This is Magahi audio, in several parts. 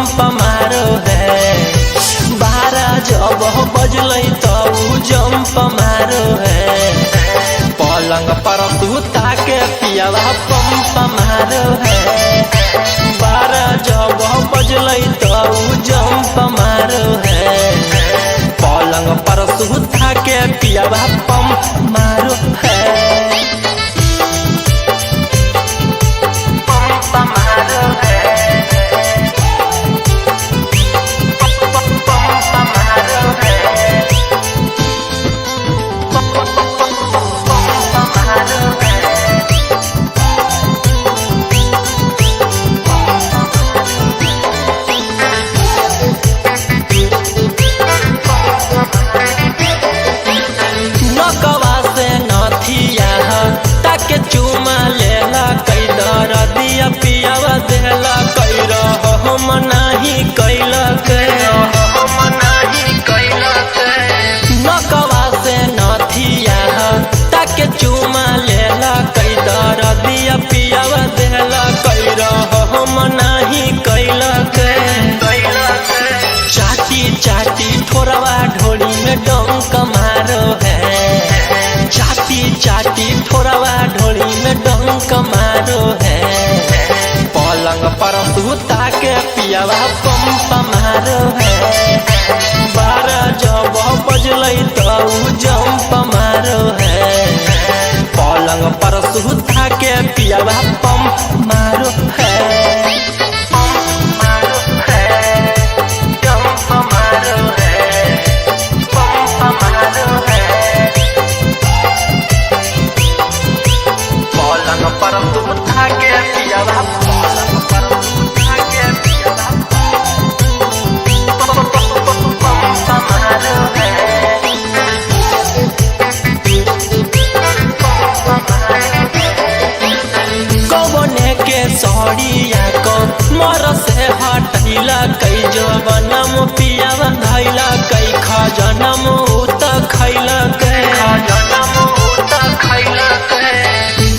पंप मारो है। 12 जब बजलै त उ जंप मारो है। पलंग पर सुता के पियावा पंप मारो है। 12 जब बजलै त उ जंप मारो है। पलंग पर सुता के पियावा पंप मारो है। पंप मारो है। पंप मारो है। पंप मारो है। नकवा से नथिया ताके चुमा लेला कई दरदिया पियावा देला कई रह हम नाही कैलक हम नाही कैलक। नकवा से नथिया ताके चुमा लेला कई दरदिया पियावा देला कई रह हम नाही कैलक। चाटी चाटी ठोरवा ढोली में डंक मारो है। चाटी चाटी ठोरवा ढोली में डंक मारो है। पलंग पर सुता के पियावा पंप मारो है। 12 जब बजलै त उ जंप मारो है। पलंग पर सुता के पियावा पंप मारो है। पंप मारो है। जंप मारो है। पंप मारो है। पलंग पर सुता के पियावा पलंग पर सुता के पियावा पंप मारो है। कौने के सड़िया को मर से हटैला कई जवनम पियावा धैला कई खजनम उत खैला खजनम उत खैला।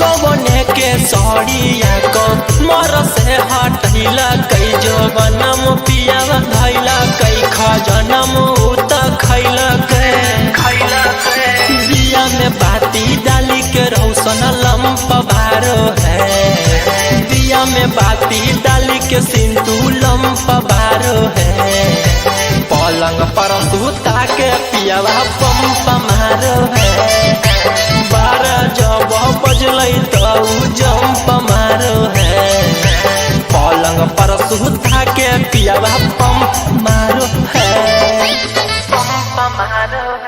कौने के सड़िया को मर से हटैला कई जवनम पियावा धैला कई खजनम उत खैला खैला। दिया में बाती डाली के रौशन लंप बारो है। दिया में बाती डाली के सिंतु लंप बारो है। पलंग पर सुता के पियावा पंप मारो है। 12 जब बजलै त उ जंप मारो है। पलंग पर सुता के पियावा पंप मारो है। पंप मारो।